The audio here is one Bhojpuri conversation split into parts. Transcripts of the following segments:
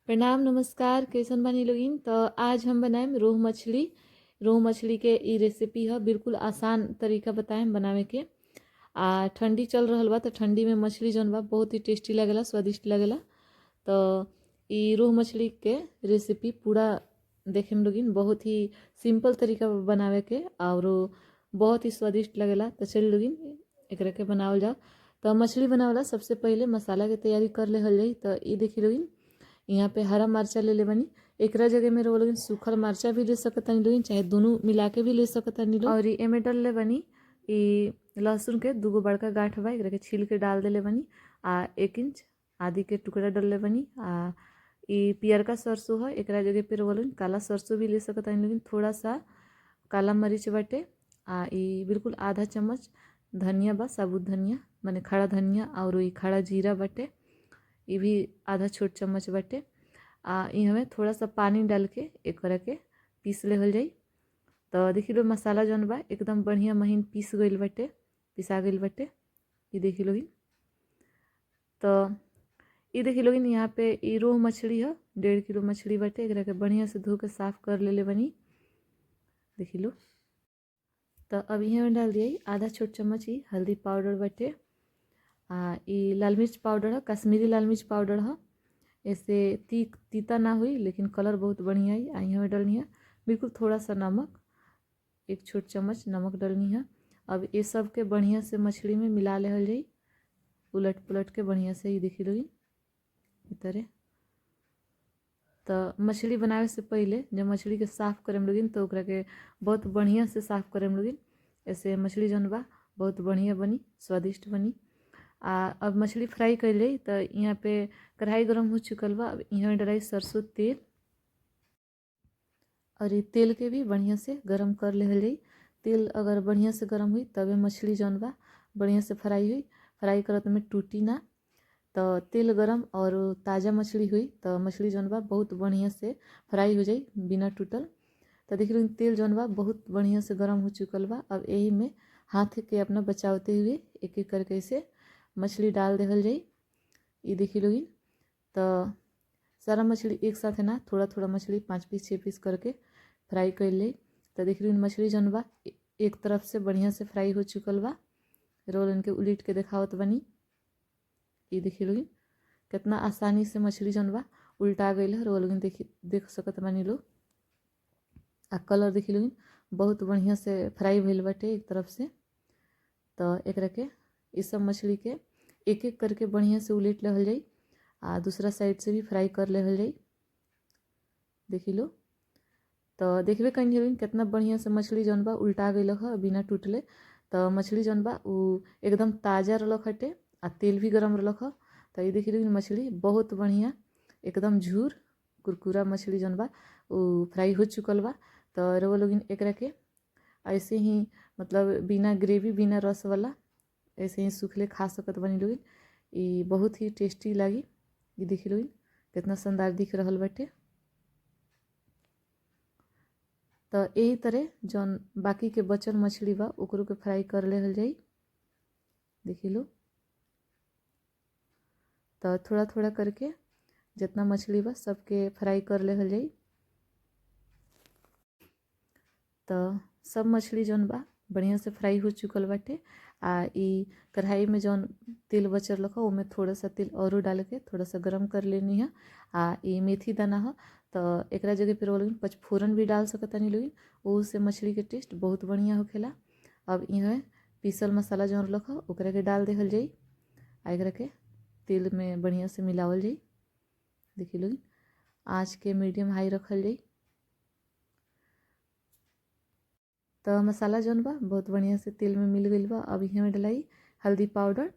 प्रणाम नमस्कार। कैसन बानी लोगिन। तो आज हम बनाएम रोहू मछली। रोहू मछली के ई रेसिपी है, बिल्कुल आसान तरीका बताएम बनावे के। आ ठंडी चल रहल बा तो ठंडी में मछली जौन बा बहुत ही टेस्टी लगेला, स्वादिष्ट लगेला। तो ई रोहू मछली के रेसिपी पूरा देखेम लोगिन, बहुत ही सिंपल तरीका बनावे के और बहुत ही स्वादिष्ट लगेला। तो चल लोगिन एकरा के बनावल जाओ। तो मछली बनावेला सबसे पहले मसाला के तैयारी कर लेहल जाई। तो ई देखी लोगिन, यहाँ पे हरा मरचा ले ले बनी। एकरा जगह में लोगिन सूखल मरचा भी ले सकतानी लोगिन, चाहे दोनों मिला के भी ले सकतानी लोग। और एमे डाल ले बनी ई लहसुन के दूगो बड़का गांठ बा, एकरा के छील के डाल देले बनी। आ 1 इंच आदि के टुकड़ा डाल ले बनी। आ ई पियरका सरसों है, एकरा जगह पे लोगिन काला सरसों भी ले सकतानी लोगिन। थोड़ा सा काला मरीच बाटे। आ ई बिल्कुल आधा चम्मच धनिया बा, साबुत धनिया माने खड़ा धनिया, और ई खड़ा जीरा बाटे, ये भी आधा छोट चम्मच बाटे। आ ई हमें थोड़ा सा पानी डाल के एकरा के पीस लेहल जाई। तो देखी लो मसाला जौन बा एकदम बढ़िया महीन पीस गइल बाटे, पिसा गइल बाटे। ये देखी लोगिन। तो ये देखी लोगिन यहाँ पे ई रोहू मछली है, 1.5 किलो मछली बाटे। एकरा के बढ़िया से धो के साफ कर लेले बनी, देखी लो। तो अब यहाँ में डाल दिया आधा छोट चम्मच ई हल्दी पाउडर बाटे। आ ई लाल मिर्च पाउडर है, कश्मीरी लाल मिर्च पाउडर है। ऐसे तीता ना हुई लेकिन कलर बहुत बढ़िया आई। आ यहाँ में डालनी है बिल्कुल थोड़ा सा नमक, 1 छोट चम्मच नमक डालनी है। अब ये सब के बढ़िया से मछली में मिला लेहल जाई, उलट पुलट के बढ़िया से। ये देखी लोगिन ई तरह। तो मछली बनावे से पहले जब मछली के साफ करेम लोगिन तो ओकरा के बहुत बढ़िया से साफ करेम लोगिन। ऐसे मछली जौन बा बहुत बढ़िया बनी, स्वादिष्ट बनी। आ अब मछली फ्राई कर ली। तो यहाँ पे कढ़ाई गरम हो चुकल बा। अब यहाँ डलाई सरसों तेल, और ये तेल के भी बढ़िया से गरम कर लेहल जाई। तेल अगर बढ़िया से गरम हुई तबे मछली जौन बा बढ़िया से फ्राई हुई। फ्राई करत में टूटी ना। तो तेल गरम और ताज़ा मछली हुई तो मछली जौन बा बहुत बढ़िया से फ्राई हो जाई बिना टूटल। तो देख लो तेल जौन बा बहुत बढ़िया से गरम हो चुकल बा। अब यही में हाथ के अपना बचावते हुए एक एक करके इसे मछली डाल देहल जाई। ये देखी लोगिन। तो सारा मछली एक साथ है ना, थोड़ा थोड़ा मछली 5 पीस 6 पीस करके फ्राई कर ले। तो देख लो मछली जौन बा एक तरफ से बढ़िया से फ्राई हो चुकल बा। रोल इनके उलट के देखावत बनी। ये देखी लोगिन कितना आसानी से मछली जौन बा उल्टा गई है। रोल लोगिन देख सकत बानी लोग। आ कलर देखी लोगिन बहुत बढ़िया से फ्राई भइल बाटे एक तरफ से। तो एकरा के ये सब मछली के एक एक करके बढ़िया से उलट लेहल जाई। आ दूसरा साइड से भी फ्राई कर लेहल जाई। देखी लो। तो देखबे कहीं लोगिन कितना बढ़िया से मछली जौन बा उल्टा गइल ह बिना टूटले। तो मछली जौन बा उ एकदम ताज़ा रहलक हटे आ तेल भी गरम रहलक ह। तो ये देखी लोगिन मछली बहुत बढ़िया एकदम झूर कुरकुरा मछली जौन बा उ फ्राई हो चुकल बा। तो रउआ लोगिन एकरा के ऐसे ही मतलब बिना ग्रेवी बिना रस वाला ऐसे ही सूखले खा सकत बानी लोगिन। ई बहुत ही टेस्टी लागी। ये देखी लोगिन कितना शानदार दिख रहल बाटे। तो यही तरह जौन बाकी के बचल मछली बा ओकरो के फ्राई कर लेहल जाई। देखी लो। तो थोड़ा थोड़ा करके जितना मछली बा सबके फ्राई कर लेहल जाई। तो सब मछली जौन बा बढ़िया से फ्राई हो चुकल बाटे। आ ई कढ़ाई में जौन तेल बचल रखा ओमे थोड़ा सा तेल औरो डाल के थोड़ा सा गरम कर लेनी है। आ ई मेथी दाना है, तो एकरा जगह पे लोगिन पचफोरन भी डाल सकतानी लोगिन, ओहू से मछली के टेस्ट बहुत बढ़िया होखेला। अब यहाँ पीसल मसाला जौन रखा ओकरा के डाल देहल जाई। आ एकरा के तेल में बढ़िया से मिलावल जाई। देखी लोगिन आँच के मीडियम हाई रखल जाई। तो मसाला जौन बा बहुत बढ़िया से तेल में मिल गइल बा। अब इहे में डलाई हल्दी पाउडर।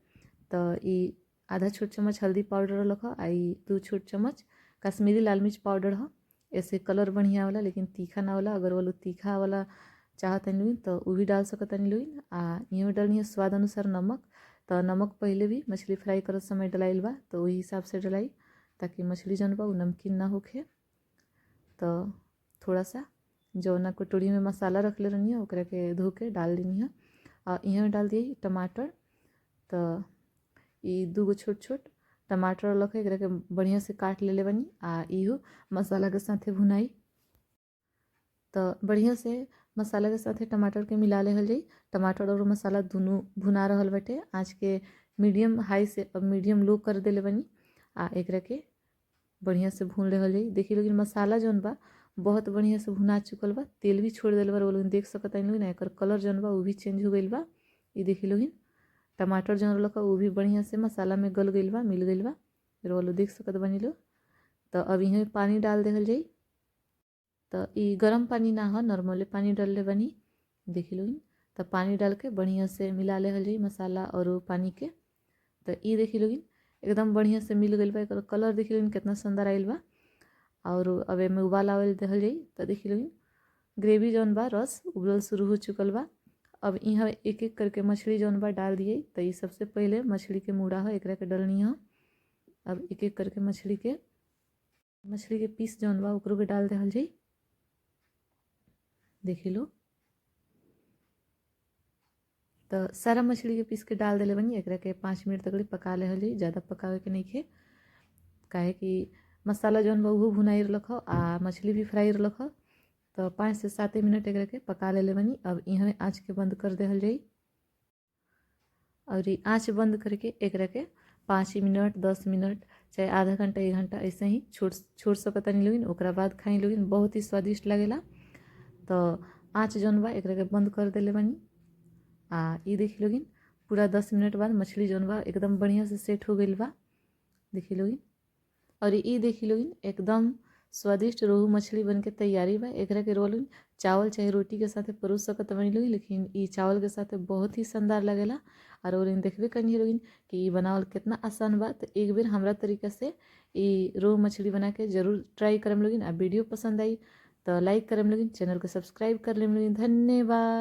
तो ई आधा छोट चम्मच हल्दी पाउडर रहलक ह, आ ई 2 छोट चम्मच कश्मीरी लाल मिर्च पाउडर ह। ऐसे कलर बढ़िया होला लेकिन तीखा ना होला। अगर वो लोग तीखा वाला चाहतनी लोगिन तो उ भी डाल सकतनी लोगिन। आ इहे में डलनी है स्वाद अनुसार नमक। तो नमक पहले भी मछली फ्राई करत समय डलाइल बा तो वही हिसाब से डलाई ताकि मछली जौन बा उ नमकीन ना होखे। तो थोड़ा सा जौना कटोरी में मसाला रखले रहनी है ओकरा के धो के डाल देनी है। आ यहाँ डाल दिए टमाटर। तो ये 2 छोट छोट टमाटर रहलक एकरा के बढ़िया से काट लेले बानी आ इहो मसाला के साथे भुनाई। तो बढ़िया से मसाला के साथे टमाटर के मिला लेहल जाई। टमाटर और मसाला दोनों भुना रहल बाटे। आँच के मीडियम हाई से अब मीडियम लो कर देले बानी आ एकरा के बढ़िया से भून लेहल जाई। देखी लोगिन मसाला जौन बा बहुत बढ़िया से भुना चुकल बा, तेल भी छोड़ देले बा, लोगिन देख सकतानी लोगिन। एकर कलर जौन बा उ भी चेंज हो गइल बा। ई देखी लोगिन टमाटर जौन रहलक उ भी बढ़िया से मसाला में गल गइल बा, मिल गइल बा, रोलो देख सकत बानी लो। तो अब इहे पानी डाल देहल जाई। तो ई गरम पानी ना हो, नॉर्मली पानी डालले बानी, देखी लोगिन। तो पानी डाल के बढ़िया से मिला लेहल जाई मसाला और पानी के। तो ई देखी लोगिन एकदम बढ़िया से मिल गइल बा। एकर कलर देखी लोगिन कितना सुंदर आइल बा। और अब एमे उबाल आवेल देहल जाई। तो देखी लोगिन ग्रेवी जौन बा रस उबलल शुरू हो चुकल बा। अब यहाँ एक एक करके मछली जौन बा डाल दिए। तो ये सबसे पहले मछली के मूड़ा है, एकरा के डलनी है। अब एक एक करके मछली के पीस जौन बा ओकरो के डाल देहल जाई। देखी लो तो सारा मछली के पीस के डाल देले बनी। एकरा के 5 मिनट तक पका लेहल जाई, ज़्यादा पकावे के नहीं खे, काहे कि मसाला जौन बा उहो भुनाई रहलक आ मछली भी फ्राई रहलक। तो 5 से 7 मिनट एकरा के पका लेले बनी। अब यहाँ आँच के बंद कर देहल जाई और ये आँच बंद करके एकरा के 5 मिनट 10 मिनट चाहे आधा घंटा 1 घंटा ऐसे ही छोड़ सकतानी लोगिन। ओकरा बाद खाई लोगिन, बहुत ही स्वादिष्ट लगेला। तो आँच जौन बा एकरा के बंद कर देले बनी आ ई देखी लोगिन पूरा 10 मिनट बाद मछली जौन बा एकदम बढ़िया से सेट हो गइल बा, देखी लोगिन। और ई देखी लोगिन एकदम स्वादिष्ट रोहू मछली बनके तैयारी बा। एकरा के रोल चावल चाहे रोटी के साथे परोस सकत बानी लोगिन, लेकिन ई चावल के साथे बहुत ही शानदार लगेला। और लोगिन देखबे करनी लोगिन कि ई बनावल कितना आसान बा। तो एक बेर हमरा तरीका से ई रोहू मछली बना के जरूर ट्राई करम लोगिन। आ वीडियो पसंद आई तो लाइक करम लोगिन, चैनल को सब्सक्राइब कर लेम लोगिन। धन्यवाद।